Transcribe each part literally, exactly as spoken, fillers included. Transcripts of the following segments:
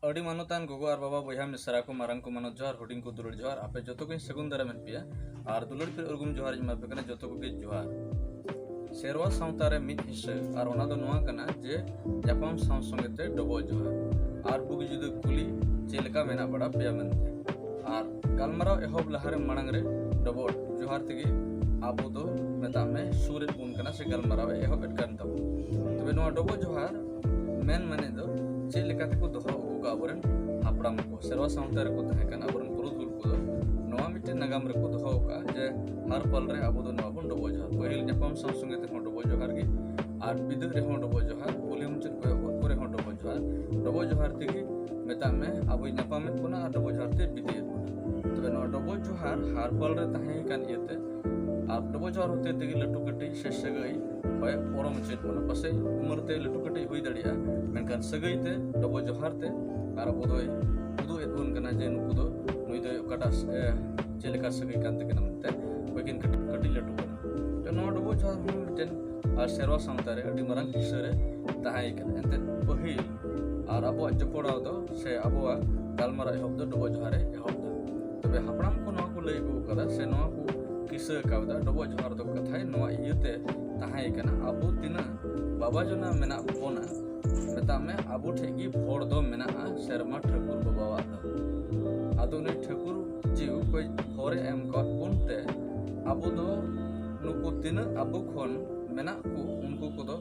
ᱟᱹᱰᱤ ᱢᱟᱱᱚᱛᱟᱱ ᱜᱚᱜᱚ ᱟᱨ ᱵᱟᱵᱟ, ᱵᱚᱭᱦᱟ ᱢᱤᱥᱨᱟ ᱠᱚ, ᱢᱟᱨᱟᱝ ᱠᱚ ᱢᱟᱱᱚᱛ ᱡᱚᱦᱟᱨ, ᱦᱩᱰᱤᱧ ᱠᱚ ᱫᱩᱞᱟᱹᱲ ᱡᱚᱦᱟᱨ, ᱟᱯᱮ ᱡᱚᱛᱚ ᱜᱮᱧ ᱥᱟᱹᱜᱩᱱ ᱫᱟᱨᱟᱢᱮᱫ ᱯᱮᱭᱟ ᱟᱨ ᱫᱩᱞᱟᱹᱲ ᱯᱮᱨᱮᱡ ᱩᱨᱜᱩᱢ ᱡᱚᱦᱟᱨ ᱤᱧ ᱮᱢᱟ ᱯᱮ ᱠᱟᱱᱟ, ᱡᱚᱛᱚ ᱠᱚᱜᱮ ᱡᱚᱦᱟᱨ᱾ ᱥᱮᱨᱣᱟ ᱥᱟᱶᱛᱟ ᱨᱮ ᱢᱤᱫ ᱦᱤᱸᱥᱟᱹ, ᱟᱨ ᱚᱱᱟ ᱫᱚ ᱱᱚᱣᱟ ᱠᱟᱱᱟ ᱡᱮ ᱧᱟᱯᱟᱢ ᱥᱟᱶ ᱥᱚᱸᱜᱮ ᱛᱮ ᱰᱚᱵᱚᱜ ᱡᱚᱦᱟᱨ ᱟᱨ ᱵᱩᱜᱤ ᱡᱩᱫᱟᱹ ᱠᱩᱞᱤ, ᱪᱮᱫ ᱞᱮᱠᱟ ᱢᱮᱱᱟᱜ ᱵᱟᱲᱟ ᱯᱮᱭᱟ ᱢᱮᱱᱛᱮ᱾ ᱟᱨ ᱜᱟᱞᱢᱟᱨᱟᱣ ᱮᱦᱚᱵ ᱞᱟᱦᱟᱨᱮ ᱢᱟᱲᱟᱝ ᱨᱮ ᱰᱚᱵᱚᱜ ᱡᱚᱦᱟᱨ ᱛᱮᱜᱮ ᱟᱵᱚ ᱫᱚ, ᱢᱮᱛᱟᱜ ᱢᱮ, ᱥᱩᱨᱮᱫ ᱵᱚᱱ ᱠᱟᱱᱟ ᱥᱮ ᱜᱟᱞᱢᱟᱨᱟᱣ ᱮ ᱮᱦᱚᱵ ᱮᱫ ᱠᱟᱱ ᱛᱟᱵᱚᱱᱟ᱾ ᱛᱚᱵᱮ ᱱᱚᱣᱟ ᱰᱚᱵᱚᱜ ᱡᱚᱦᱟᱨ ᱢᱮᱱ ᱢᱟᱱᱮ ᱫᱚ ᱪᱮᱫ ᱞᱮᱠᱟ ᱛᱮᱠᱚ ᱫᱚᱦᱚ ᱟᱹᱜᱩ ᱠᱟᱜ ᱟᱵᱚᱨᱮᱱ ᱦᱟᱯᱲᱟᱢ ᱠᱚ, ᱥᱮᱨᱣᱟ ᱥᱟᱶᱛᱟ ᱨᱮᱠᱚ ᱛᱟᱦᱮᱸ ᱠᱟᱱᱟ ᱟᱵᱚᱨᱮᱱ ᱯᱩᱨᱩᱫᱷᱩᱞ ᱠᱚᱫᱚ, ᱱᱚᱣᱟ ᱢᱤᱫᱴᱮᱱ ᱱᱟᱜᱟᱢ ᱨᱮᱠᱚ ᱫᱚᱦᱚ ᱟᱠᱟᱫᱼᱟ ᱡᱮ ᱦᱟᱨ ᱯᱟᱞ ᱨᱮ ᱟᱵᱚ ᱫᱚ ᱱᱚᱣᱟ ᱵᱚᱱ ᱰᱚᱵᱚᱜ ᱡᱚᱦᱟᱨ᱾ ᱯᱟᱹᱦᱤᱞ ᱧᱟᱯᱟᱢ ᱥᱟᱶ ᱥᱚᱸᱜᱮ ᱛᱮᱦᱚᱸ ᱰᱚᱵᱚᱜ ᱡᱚᱦᱟᱨ ᱜᱮ, ᱟᱨ ᱵᱤᱫᱟᱹᱭ ᱨᱮᱦᱚᱸ ᱰᱚᱵᱚᱜ ᱡᱚᱦᱟᱨ, ᱠᱩᱞᱦᱤ ᱢᱩᱪᱟᱹᱫ ᱠᱚᱭᱚᱜ ᱜᱚᱫ ᱠᱚᱨᱮ ᱦᱚᱸ ᱰᱚᱵᱚᱜ ᱡᱚᱦᱟᱨ᱾ ᱰᱚᱵᱚᱜ ᱡᱚᱦᱟᱨ ᱛᱮᱜᱮ, ᱢᱮᱛᱟᱜ ᱢᱮ, ᱟᱵᱚᱭ ᱧᱟᱯᱟᱢᱮᱫ ᱵᱚᱱᱟ ᱟᱨ ᱰᱚᱵᱚᱜ ᱡᱚᱦᱟᱨ ᱛᱮ ᱵᱤᱫᱟᱹᱭᱮᱫ ᱵᱚᱱᱟ᱾ ᱛᱚᱵᱮ ᱱᱚᱣᱟ ᱰᱚᱵᱚᱜ ᱡᱚᱦᱟᱨ ᱦᱟᱨ ᱯᱟᱞ ᱨᱮ ᱛᱟᱦᱮᱸ ᱠᱟᱱ ᱤᱭᱟᱹᱛᱮ, ᱟᱨ ᱰᱚᱵᱚᱜ ᱡᱚᱦᱟᱨ ᱦᱚᱛᱮ ᱛᱮᱜᱮ ᱞᱟᱹᱴᱩ ᱠᱟᱹᱴᱤᱡ ᱥᱮ ᱥᱟᱹᱜᱟᱹᱭ ᱦᱚᱭ ᱯᱚᱨᱚᱢ ᱦᱚᱪᱚᱭᱮᱫ ᱵᱚᱱᱟ᱾ ᱯᱟᱥᱮᱡ ᱩᱢᱮᱨ ᱛᱮ ᱞᱟᱹᱴᱩ ᱠᱟᱹᱴᱤᱡ ᱦᱩᱭ ᱫᱟᱲᱮᱭᱟᱜᱼᱟ, ᱢᱮᱱᱠᱷᱟᱱ ᱥᱟᱹᱜᱟᱹᱭ ᱛᱮ ᱰᱚᱵᱚᱜ ᱡᱚᱦᱟᱨ ᱛᱮ ᱟᱨ ᱟᱵᱚ ᱫᱚᱭ ᱩᱫᱩᱜ ᱮᱫ ᱵᱚᱱ ᱠᱟᱱᱟ ᱡᱮ ᱱᱩᱠᱩ ᱫᱚ, ᱱᱩᱭ ᱫᱚ ᱚᱠᱟᱴᱟᱜ, ᱮ, ᱪᱮᱫ ᱞᱮᱠᱟ ᱥᱟᱹᱜᱟᱹᱭ ᱠᱟᱱ ᱛᱟᱹᱠᱤᱱᱟ ᱢᱮᱱᱛᱮ, ᱚᱠᱚᱭ ᱠᱤᱱ ᱠᱟᱹᱴᱤᱡ, ᱠᱟᱹᱴᱤᱡ ᱞᱟᱹᱴᱩ ᱠᱟᱱᱟ᱾ ᱛᱚ ᱱᱚᱣᱟ ᱰᱚᱵᱚᱜ ᱡᱚᱦᱟᱨ ᱦᱚᱸ ᱢᱤᱫᱴᱮᱱ ᱟᱨ ᱥᱮᱨᱣᱟ ᱥᱟᱶᱛᱟ ᱨᱮ ᱟᱹᱰᱤ ᱢᱟᱨᱟᱝ ᱠᱤᱥᱟᱹ ᱨᱮ ᱛᱟᱦᱮᱸ ᱠᱟᱱᱟ᱾ ᱮᱱᱛᱮᱫ ᱯᱟᱹᱦᱤᱞ ᱟᱨ ᱟᱵᱚᱣᱟᱜ ᱡᱚᱯᱲᱟᱣ ᱫᱚ ᱥᱮ ᱟᱵᱚᱣᱟᱜ ᱜᱟᱞᱢᱟᱨᱟᱣ ᱮᱦᱚᱵ ᱫᱚ ᱰᱚᱵᱚᱜ ᱡᱚᱦᱟᱨ ᱮ ᱮᱦᱚᱵ ᱫᱟ᱾ ᱛᱚᱵᱮ ᱦᱟᱯᱲᱟᱢ ᱠᱚ ᱱᱚᱣᱟ ᱠᱚ ᱞᱟᱹᱭ ᱟᱹᱜᱩ ᱟᱠᱟᱫᱟ ᱥᱮ ᱱᱚᱣᱟ ᱠᱚ ᱠᱤᱥᱟᱹ ᱠᱟᱣᱫᱟ, ᱰᱚᱵᱚᱜ ᱡᱚᱦᱟᱨ ᱫᱚ ᱠᱟᱛᱷᱟᱭ ᱱᱚᱣᱟ ᱤᱭᱟᱹᱛᱮ ᱛᱟᱦᱮᱸ ᱠᱟᱱᱟ, ᱟᱵᱚ ᱛᱤᱱᱟᱹᱜ ᱵᱟᱵᱟ ᱡᱚᱱᱟ ᱢᱮᱱᱟᱜ ᱵᱚᱱᱟ, ᱢᱮᱛᱟᱜ ᱢᱮ, ᱟᱵᱚ ᱴᱷᱮᱡ ᱜᱮ ᱵᱷᱚᱨ ᱫᱚ ᱢᱮᱱᱟᱜᱼᱟ ᱥᱮᱨᱢᱟ ᱴᱷᱟᱹᱠᱩᱨ ᱵᱟᱵᱟᱣᱟᱜ ᱫᱚ᱾ ᱟᱫᱚ ᱩᱱᱤ ᱴᱷᱟᱹᱠᱩᱨ ᱡᱤᱣᱤ ᱠᱚᱭ ᱵᱷᱚᱨᱮ ᱮᱢ ᱠᱟᱫ ᱵᱚᱱ ᱛᱮ ᱟᱵᱚ ᱫᱚ ᱱᱩᱠᱩ ᱛᱤᱱᱟᱹᱜ ᱟᱵᱚ ᱠᱷᱚᱱ ᱢᱮᱱᱟᱜ ᱠᱚ ᱩᱱᱠᱩ ᱠᱚᱫᱚ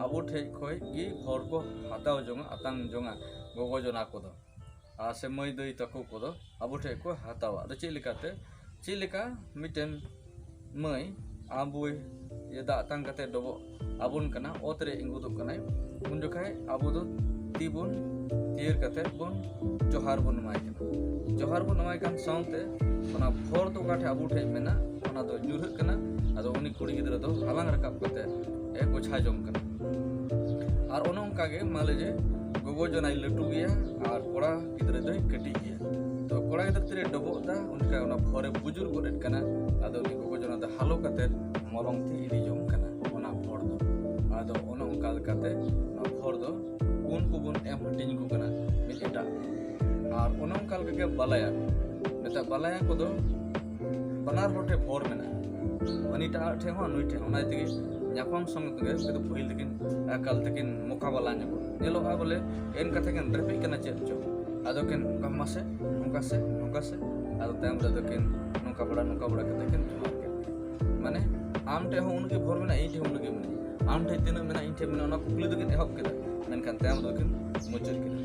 ᱟᱵᱚ ᱴᱷᱮᱡ ᱠᱷᱚᱡ ᱜᱮ ᱵᱷᱚᱨ ᱠᱚ ᱦᱟᱛᱟᱣ ᱡᱚᱝᱟ, ᱟᱛᱟᱝ ᱡᱚᱝᱟ ᱜᱚᱜᱚ ᱡᱚᱱᱟ ᱠᱚᱫᱚ᱾ ᱟᱨ ᱥᱮ ᱢᱟᱹᱭ ᱫᱟᱹᱭ ᱛᱟᱠᱚ ᱠᱚᱫᱚ ᱟᱵᱚ ᱴᱷᱮᱡ ᱠᱚ ᱦᱟᱛᱟᱣᱟ᱾ ᱟᱫᱚ ᱪᱮᱫ ᱞᱮᱠᱟᱛᱮ? ᱪᱮᱫ ᱞᱮᱠᱟ ᱢᱤᱫᱴᱮᱱ ᱢᱟᱹᱭ ᱟᱵᱚᱭ ᱫᱟᱜ ᱟᱛᱟᱝ ᱠᱟᱛᱮ ᱰᱚᱵᱚᱜ ᱟᱵᱚᱱ ᱠᱟᱱᱟ, ᱚᱛ ᱨᱮ ᱤᱸᱜᱩᱫᱚᱜ ᱠᱟᱱᱟᱭ, ᱩᱱ ᱡᱚᱠᱷᱟᱡ ᱟᱵᱚ ᱫᱚ ᱛᱤ ᱵᱚᱱ ᱛᱤᱭᱟᱹᱨ ᱠᱟᱛᱮ ᱵᱚᱱ ᱡᱚᱦᱟᱨ ᱵᱚᱱ ᱮᱢᱟᱭ ᱠᱟᱱᱟ᱾ ᱡᱚᱦᱟᱨ ᱵᱚᱱ ᱮᱢᱟᱭ ᱠᱟᱱ ᱥᱟᱶᱛᱮ ᱚᱱᱟ ᱵᱷᱚᱨ ᱫᱚ ᱚᱠᱟ ᱴᱷᱮᱡ ᱟᱵᱚ ᱴᱷᱮᱡ ᱢᱮᱱᱟᱜ, ᱚᱱᱟ ᱫᱚ ᱧᱩᱨᱦᱟᱹᱜ ᱠᱟᱱᱟ᱾ ᱟᱫᱚ ᱩᱱᱤ ᱠᱩᱲᱤ ᱜᱤᱫᱽᱨᱟᱹ ᱫᱚ ᱦᱟᱞᱟᱝ ᱨᱟᱠᱟᱵ ᱠᱟᱛᱮ ᱮ ᱜᱚᱪᱷᱟ ᱡᱚᱝ ᱠᱟᱱᱟ᱾ ᱟᱨ ᱚᱱᱮ ᱚᱱᱠᱟ ᱜᱮ ᱢᱟ ᱞᱟᱹᱭ ᱡᱮ ᱜᱚᱜᱚ ᱡᱚᱱᱟᱭ ᱞᱟᱹᱴᱩ ᱜᱮᱭᱟ ᱟᱨ ᱠᱚᱲᱟ ᱜᱤᱫᱽᱨᱟᱹ ᱫᱚᱭ ᱠᱟᱹᱴᱤᱡ ᱜᱮᱭᱟ᱾ ᱛᱚ ᱠᱚᱲᱟ ᱜᱤᱫᱽᱨᱟᱹ ᱛᱤᱨᱮ ᱰᱚᱵᱚᱜ ᱫᱟ, ᱩᱱ ᱡᱚᱠᱷᱟᱡ ᱚᱱᱟ ᱵᱷᱚᱨᱮ ᱵᱩᱡᱩᱨ ᱜᱚᱫ ᱮᱫ ᱠᱟᱱᱟ᱾ ᱟᱫᱚ ᱩᱱᱤ ᱜᱚᱜᱚ ᱡᱚᱱᱟ ᱫᱚ ᱦᱟᱞᱚ ᱠᱟᱛᱮ ᱢᱚᱞᱚᱝ ᱛᱮ ᱤᱫᱤ ᱡᱚᱝ ᱠᱟᱱᱟ ᱚᱱᱟ ᱵᱷᱚᱨ ᱫᱚ᱾ ᱟᱫᱚ ᱚᱱᱮ ᱚᱱᱠᱟ ᱞᱮᱠᱟᱛᱮ ᱚᱱᱟ ᱵᱷᱚᱨ ᱫᱚ ᱩᱱᱠᱩ ᱵᱚᱱ ᱮᱢ ᱦᱟᱹᱴᱤᱧ ᱟᱠᱚ ᱠᱟᱱᱟ ᱢᱤᱫ ᱮᱴᱟᱜ ᱚᱱᱮ ᱚᱱᱠᱟ ᱞᱮᱠᱟ ᱜᱮ ᱵᱟᱞᱟᱭᱟ᱾ ᱱᱮᱛᱟᱨ ᱵᱟᱞᱟᱭᱟ ᱠᱚᱫᱚ ᱵᱟᱱᱟᱨ ᱦᱚᱲ ᱴᱷᱮᱱ ᱵᱷᱚᱨ ᱢᱮᱱᱟᱜᱼᱟ, ᱦᱟᱹᱱᱤᱴᱟᱜ ᱴᱷᱮᱱ ᱦᱚᱸ ᱱᱩᱭ ᱴᱷᱮᱱ ᱦᱚᱸ᱾ ᱚᱱᱟ ᱛᱮᱜᱮ ᱧᱟᱯᱟᱢ ᱥᱚᱸᱜᱮ ᱛᱮᱜᱮ ᱩᱱᱠᱩ ᱫᱚ ᱯᱟᱹᱦᱤᱞ ᱫᱚᱠᱤᱱ ᱮᱠᱟᱞ ᱛᱮᱠᱤᱱ ᱢᱚᱠᱟᱵᱟᱞᱟ ᱧᱚᱜᱚᱜᱼᱟ᱾ ᱧᱮᱞᱚᱜᱼᱟ ᱵᱚᱞᱮ ᱮᱱ ᱠᱟᱛᱮ ᱠᱤᱱ ᱨᱮᱯᱮᱡ ᱠᱟᱱᱟ ᱪᱮᱫ ᱪᱚ, ᱟᱫᱚ ᱠᱤᱱ ᱚᱱᱠᱟ ᱢᱟᱥᱮ ᱱᱚᱝᱠᱟ ᱥᱮ ᱱᱚᱝᱠᱟ ᱥᱮ, ᱟᱫᱚ ᱛᱟᱭᱚᱢ ᱨᱮᱫᱚ ᱠᱤᱱ ᱱᱚᱝᱠᱟ ᱵᱟᱲᱟ ᱱᱚᱝᱠᱟ ᱵᱟᱲᱟ ᱠᱟᱛᱮ ᱠᱤᱱ ᱡᱚᱦᱟᱨ ᱠᱮᱫ᱾ ᱢᱟᱱᱮ ᱟᱢ ᱴᱷᱮᱱ ᱦᱚᱸ ᱩᱱᱟᱹᱜ ᱜᱮ ᱵᱷᱚᱨ ᱢᱮᱱᱟᱜᱼᱟ, ᱤᱧ ᱴᱷᱮᱱ ᱦᱚᱸ ᱩᱱᱟᱹᱜ ᱜᱮ ᱢᱮᱱᱟᱜᱼᱟ, ᱟᱢ ᱴᱷᱮᱱ ᱛᱤᱱᱟᱹᱜ ᱢᱮᱱᱟᱜᱼᱟ ᱤᱧ ᱴᱷᱮᱱ ᱢᱮᱱᱟᱜᱼᱟ, ᱚᱱᱟ ᱠᱩᱠᱞᱤ ᱫᱚᱠᱤᱱ ᱮᱦᱚᱵ ᱠᱮᱫᱟ, ᱢᱮᱱᱠᱷᱟᱱ ᱛᱟᱭᱚᱢ ᱨᱮᱫᱚ ᱠᱤᱱ ᱢᱩᱪᱟᱹᱫ ᱠᱮᱫᱟ᱾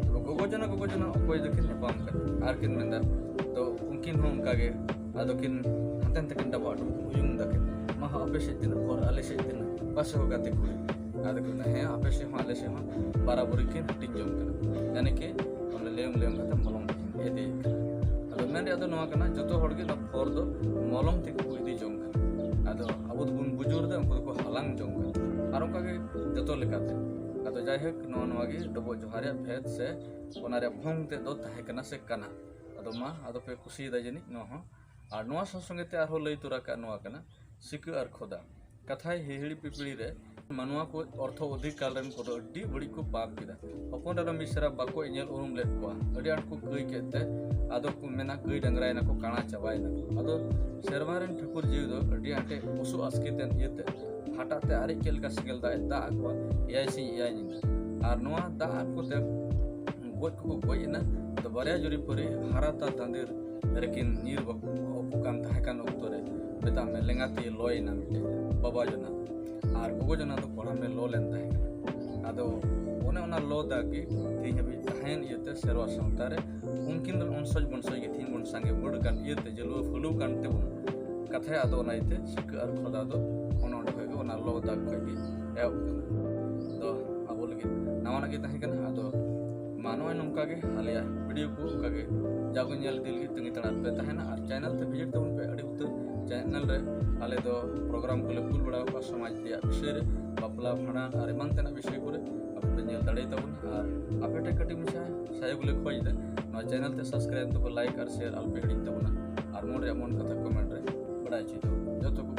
ᱛᱚᱵᱮ ᱜᱚᱜᱚ ᱡᱚᱱᱟ ᱜᱚᱜᱚ ᱡᱚᱱᱟ ᱚᱠᱚᱭ ᱫᱚᱠᱤᱱ ᱧᱟᱯᱟᱢ ᱠᱟᱱᱟ ᱟᱨ ᱠᱤᱱ ᱢᱮᱱᱫᱟ, ᱛᱚ ᱩᱱᱠᱤᱱ ᱦᱚᱸ ᱚᱱᱠᱟ ᱜᱮ ᱟᱫᱚ ᱠᱤᱱ ᱦᱟᱱᱛᱮ ᱱᱟᱛᱮ ᱠᱤᱱ ᱰᱟᱵᱚᱜ ᱟᱹᱰᱩ ᱩᱭᱩᱝ ᱫᱟᱠᱤᱱ, ᱢᱟ ᱦᱚᱸ ᱟᱯᱮ ᱥᱮᱫ ᱛᱤᱱᱟᱹᱜ ᱵᱷᱚᱨ ᱟᱞᱮ ᱥᱮᱫ ᱛᱤᱱᱟᱹᱜ, ᱯᱟᱥᱮ ᱦᱚᱸ ᱜᱟᱛᱮ ᱠᱩᱲᱤ᱾ ᱟᱫᱚ ᱠᱤᱱ ᱢᱮᱱᱫᱟ, ᱦᱮᱸ ᱟᱯᱮ ᱥᱮᱫ ᱦᱚᱸ ᱟᱞᱮ ᱥᱮᱫ ᱦᱚᱸ ᱵᱟᱨᱟᱵᱚᱨᱤ ᱠᱤᱱ ᱦᱟᱹᱴᱤᱧ ᱡᱚᱝ ᱠᱟᱱᱟ, ᱭᱟᱱᱤ ᱠᱤ ᱚᱱᱟ ᱞᱮᱭᱚᱝ ᱞᱮᱭᱚᱝ ᱠᱟᱛᱮ ᱢᱚᱞᱚᱝ ᱛᱮᱠᱤᱱ ᱤᱫᱤᱭᱮᱫ ᱠᱟᱱᱟ᱾ ᱟᱫᱚ ᱢᱮᱱ ᱨᱮᱭᱟᱜ ᱫᱚ ᱱᱚᱣᱟ ᱠᱟᱱᱟ, ᱡᱚᱛᱚ ᱦᱚᱲ ᱜᱮ ᱚᱱᱟ ᱵᱷᱚᱨ ᱫᱚ ᱢᱚᱞᱚᱝ ᱛᱮᱜᱮ ᱠᱚ ᱤᱫᱤ ᱡᱚᱝ ᱠᱟᱱᱟ᱾ ᱟᱫᱚ ᱟᱵᱚ ᱫᱚᱵᱚᱱ ᱵᱩᱡᱩᱨ ᱮᱫᱟ, ᱩᱱᱠᱩ ᱫᱚᱠᱚ ᱦᱟᱞᱟᱝ ᱡᱚᱝ ᱠᱟᱱᱟ᱾ ᱟᱨ ᱚᱱᱠᱟ ᱜᱮ ᱡᱚᱛᱚ ᱞᱮᱠᱟᱛᱮ᱾ ᱟᱫᱚ ᱡᱟᱭᱦᱳᱠ, ᱱᱚᱣᱟ ᱱᱚᱣᱟ ᱜᱮ ᱰᱚᱵᱚᱜ ᱡᱚᱦᱟᱨ ᱨᱮᱭᱟᱜ ᱵᱷᱮᱫ ᱥᱮ ᱚᱱᱟ ᱨᱮᱭᱟᱜ ᱵᱷᱚᱝ ᱛᱮᱫ ᱫᱚ ᱛᱟᱦᱮᱸ ᱠᱟᱱᱟ ᱥᱮ ᱠᱟᱱᱟ᱾ ᱟᱫᱚ ᱢᱟ, ᱟᱫᱚ ᱯᱮ ᱠᱩᱥᱤᱭᱟᱫᱟ ᱡᱟᱹᱱᱤᱡ ᱱᱚᱣᱟ ᱦᱚᱸ᱾ ᱟᱨ ᱱᱚᱣᱟ ᱥᱟᱶ ᱥᱚᱸᱜᱮ ᱛᱮ ᱟᱨᱦᱚᱸ ᱞᱟᱹᱭ ᱛᱚᱨᱟ ᱠᱟᱜ ᱱᱚᱣᱟ ᱠᱟᱱᱟ, ᱥᱤᱠᱟᱹ ᱟᱨ ᱠᱷᱚᱫᱟ᱾ ᱠᱟᱛᱷᱟᱭ ᱦᱤᱦᱤᱲᱤ ᱯᱤᱯᱤᱲᱤ ᱨᱮ ᱢᱟᱱᱣᱟ ᱠᱚ ᱚᱨᱛᱷᱚ ᱚᱫᱷᱤᱠᱟᱞ ᱨᱮᱱ ᱠᱚᱫᱚ ᱟᱹᱰᱤ ᱵᱟᱹᱲᱤᱡ ᱠᱚ ᱯᱟᱯ ᱠᱮᱫᱟ᱾ ᱦᱚᱯᱚᱱ ᱮᱨᱟ ᱢᱤᱥᱨᱟ ᱵᱟᱠᱚ ᱧᱮᱞ ᱩᱨᱩᱢ ᱞᱮᱫ ᱠᱚᱣᱟ᱾ ᱟᱹᱰᱤ ᱟᱸᱴ ᱠᱚ ᱠᱟᱹᱭ ᱠᱮᱫ ᱛᱮ ᱟᱫᱚ ᱠᱚ ᱢᱮᱱᱟ, ᱜᱟᱹᱭ ᱰᱟᱝᱨᱟᱭᱮᱱᱟ ᱠᱚ, ᱠᱟᱬᱟ ᱪᱟᱵᱟᱭᱮᱱᱟ ᱠᱚ᱾ ᱟᱫᱚ ᱥᱮᱨᱢᱟ ᱨᱮᱱ ᱴᱷᱟᱹᱠᱩᱨ ᱡᱤᱣᱤ ᱫᱚ ᱟᱹᱰᱤ ᱟᱸᱴᱮ ᱩᱥᱩ ᱟᱥᱠᱮᱛ ᱮᱱ ᱤᱭᱟᱹᱛᱮ ᱦᱟᱴᱟᱜ ᱛᱮ ᱟᱨᱮᱡ ᱠᱮᱫ ᱞᱮᱠᱟ ᱥᱮᱸᱜᱮᱞ ᱫᱟᱜ ᱮ ᱫᱟᱜ ᱟᱠᱚᱣᱟ ᱮᱭᱟᱭ ᱥᱤᱧ ᱮᱭᱟᱭ ᱧᱤᱫᱟᱹ᱾ ᱟᱨ ᱱᱚᱣᱟ ᱫᱟᱜ ᱟᱠᱚ ᱛᱮ ᱜᱚᱡ ᱠᱚᱠᱚ ᱜᱚᱡ ᱮᱱᱟ᱾ ᱟᱫᱚ ᱵᱟᱨᱭᱟ ᱡᱩᱨᱤ ᱯᱟᱹᱨᱤ ᱦᱟᱨᱟ ᱛᱟᱨ ᱫᱟᱸᱫᱮᱨ ᱨᱮᱠᱤᱱ ᱧᱤᱨ ᱵᱟᱠᱚ ᱠᱟᱱ ᱛᱟᱦᱮᱸ ᱠᱟᱱ ᱚᱠᱛᱚ ᱨᱮ, ᱢᱮᱛᱟᱜ ᱢᱮ, ᱞᱮᱸᱜᱟ ᱛᱤ ᱞᱚᱭᱮᱱᱟ ᱢᱤᱫᱴᱮᱱ ᱵᱟᱵᱟ ᱡᱚᱱᱟ, ᱟᱨ ᱜᱚᱜᱚ ᱡᱚᱱᱟ ᱫᱚ ᱠᱚᱲᱟᱢ ᱨᱮ ᱞᱚ ᱞᱮᱱ ᱛᱟᱦᱮᱸ ᱠᱟᱱᱟ᱾ ᱟᱫᱚ ᱚᱱᱮ ᱚᱱᱟ ᱞᱚ ᱫᱟᱜ ᱜᱮ ᱛᱮᱦᱮᱧ ᱦᱟᱹᱵᱤᱡ ᱛᱟᱦᱮᱸᱭᱮᱱ ᱤᱭᱟᱹᱛᱮ ᱥᱮᱨᱣᱟ ᱥᱟᱶᱛᱟ ᱨᱮ ᱩᱱᱠᱤᱱ ᱫᱚ ᱚᱱᱥᱚᱡ ᱵᱚᱱᱥᱚᱡ ᱜᱮ ᱛᱮᱦᱮᱧ ᱵᱚᱱ ᱥᱟᱸᱜᱮ ᱵᱟᱹᱲ ᱠᱟᱱ ᱤᱭᱟᱹᱛᱮ ᱡᱟᱹᱞᱣᱟᱹ ᱯᱷᱟᱹᱞᱩ ᱠᱟᱱ ᱛᱮᱵᱚᱱ ᱠᱟᱛᱷᱟᱭᱟ᱾ ᱟᱫᱚ ᱚᱱᱟ ᱤᱭᱟᱹᱛᱮ ᱥᱤᱠᱟᱹ ᱟᱨ ᱠᱷᱚᱫᱟ ᱫᱚ ᱚᱱᱮ ᱚᱸᱰᱮ ᱠᱷᱚᱡ ᱜᱮ, ᱚᱱᱟ ᱞᱚ ᱫᱟᱜ ᱠᱷᱚᱡ ᱜᱮ ᱮᱦᱚᱵ ᱠᱟᱱᱟ᱾ ᱫᱚ ᱟᱵᱚ ᱞᱟᱹᱜᱤᱫ ᱱᱟᱣᱟᱱᱟᱜ ᱜᱮ ᱛᱟᱦᱮᱸ ᱠᱟᱱᱟ᱾ ᱟᱫᱚ ᱢᱟ ᱱᱚᱜᱼᱚᱭ ᱱᱚᱝᱠᱟ ᱜᱮ ᱟᱞᱮᱭᱟᱜ ᱵᱷᱤᱰᱤᱭᱳ ᱠᱚ ᱚᱱᱠᱟ ᱜᱮ ᱡᱟᱣᱜᱮ ᱧᱮᱞ ᱤᱫᱤ ᱞᱟᱹᱜᱤᱫ ᱛᱟᱺᱜᱤ ᱛᱟᱲᱟᱜ ᱨᱮᱯᱮ ᱛᱟᱦᱮᱱᱟ᱾ ᱟᱨ ᱪᱮᱱᱮᱞ ᱛᱮ ᱵᱷᱤᱡᱤᱴ ᱛᱟᱵᱚᱱ ᱯᱮ᱾ ᱟᱹᱰᱤ ᱩᱛᱟᱹᱨ ᱪᱮᱱᱮᱞ ᱨᱮ ᱟᱞᱮ ᱫᱚ ᱯᱨᱳᱜᱨᱟᱢ ᱠᱚᱞᱮ ᱠᱩᱞ ᱵᱟᱲᱟ ᱟᱠᱟᱫᱼᱟ ᱥᱚᱢᱟᱡᱽ ᱨᱮᱭᱟᱜ ᱵᱤᱥᱚᱭ ᱨᱮ, ᱵᱟᱯᱞᱟ, ᱵᱷᱟᱸᱰᱟᱱ ᱟᱨ ᱮᱢᱟᱱ ᱛᱮᱱᱟᱜ ᱵᱤᱥᱚᱭ ᱠᱚᱨᱮ ᱟᱯᱮ ᱯᱮ ᱧᱮᱞ ᱫᱟᱲᱮᱭᱟᱛᱟᱵᱚᱱᱟ᱾ ᱟᱨ ᱟᱯᱮ ᱴᱷᱮᱱ ᱠᱟᱹᱴᱤᱡ ᱢᱟᱪᱷᱟ ᱥᱟᱭ ᱜᱮᱞᱮ ᱠᱷᱚᱡ ᱮᱫᱟ, ᱱᱚᱣᱟ ᱪᱮᱱᱮᱞ ᱛᱮ ᱥᱟᱵᱥᱠᱨᱟᱭᱤᱵ ᱛᱟᱵᱚ, ᱞᱟᱭᱤᱠ ᱟᱨ ᱥᱮᱭᱟᱨ ᱟᱞᱚᱯᱮ ᱦᱤᱲᱤᱧ ᱛᱟᱵᱚᱱᱟ᱾ ᱟᱨ ᱢᱚᱱ ᱨᱮᱭᱟᱜ ᱢᱚᱱ ᱠᱟᱛᱷᱟ ᱠᱚᱢᱮᱱᱴ ᱨᱮ ᱵᱟᱲᱟᱭ ᱦᱚᱪᱚᱭ ᱛᱟᱵᱚᱱᱟ᱾ ᱡᱚᱛᱚ ᱠᱚ